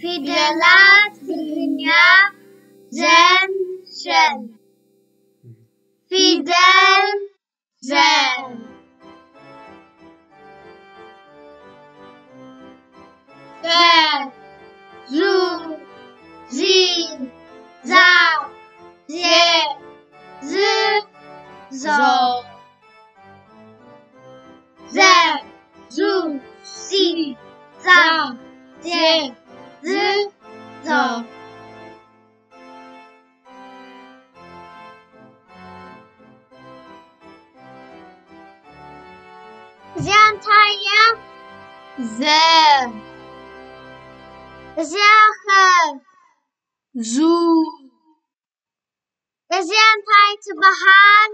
ፊደላት ትግርኛ ዘን ሸን። ፊደል ዘ፣ ዘ፣ ዙ፣ ዚ፣ ዛ፣ ዜ፣ ዝ፣ ዞ። ዘ፣ ዙ፣ ዚ፣ ዛ፣ ዜ፣ ዝ፣ ዞ። እዚኣ እንታይ እያ? ዘ። እዚኣ ኸ? ዙ። እዚኣ እንታይ ትበሃል?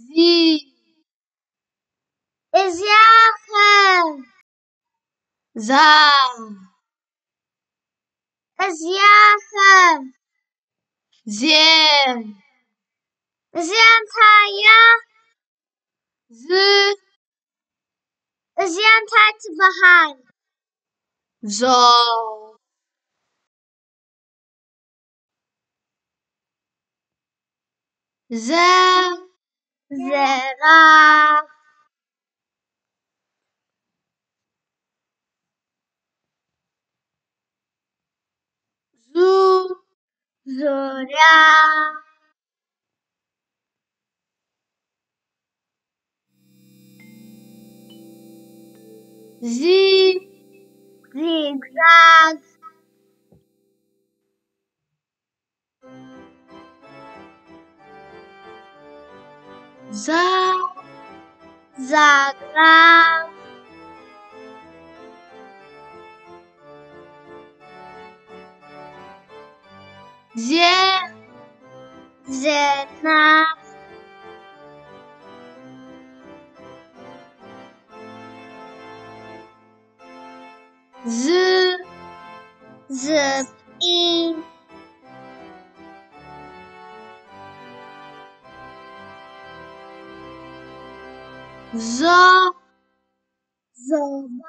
ዚ። እዚኣ ኸ? ዛ። እዚኣ ኸ? ዜ። እዚኣ እንታይ እያ? ዝ። እዚኣ እንታይ ትበሃል? ዞ። ዘ። ዘራ። ዙ። ዙርያ። ዚ። ዚግዛግ። ዛ። ዛግራ። ዜ። ዜና። ዝ። ዘርኢ። ዞ። ዞባ።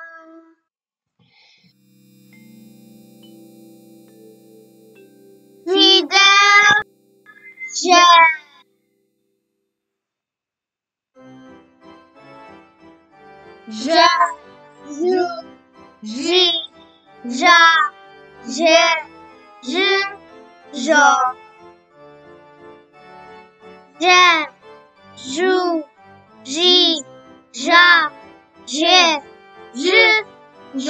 ፊደል ሸ። ዠ። ዙ። ዢ። ዣ። ዤ። ዥ። ዦ። ዠ። ዡ። ዢ። ዣ። ዤ። ዥ። ዦ።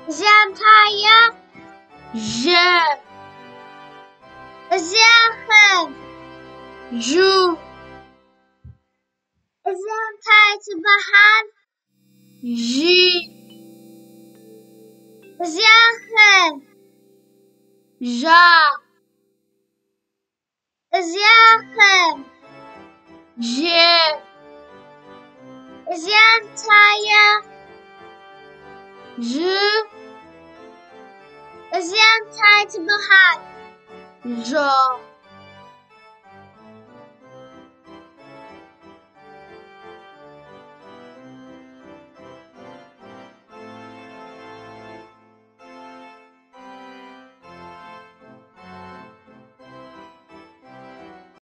እዚኣ እንታይ እያ? ዠ። እዚኣ ኸ? ዡ። እዚኣ እንታይ ትበሃል? ዢ። እዚኣ ኸ? ዣ። እዚኣ ኸ? ዤ። እዚኣ እንታይ እያ? ዥ። እዚኣ እንታይ ትበሃል? ዦ።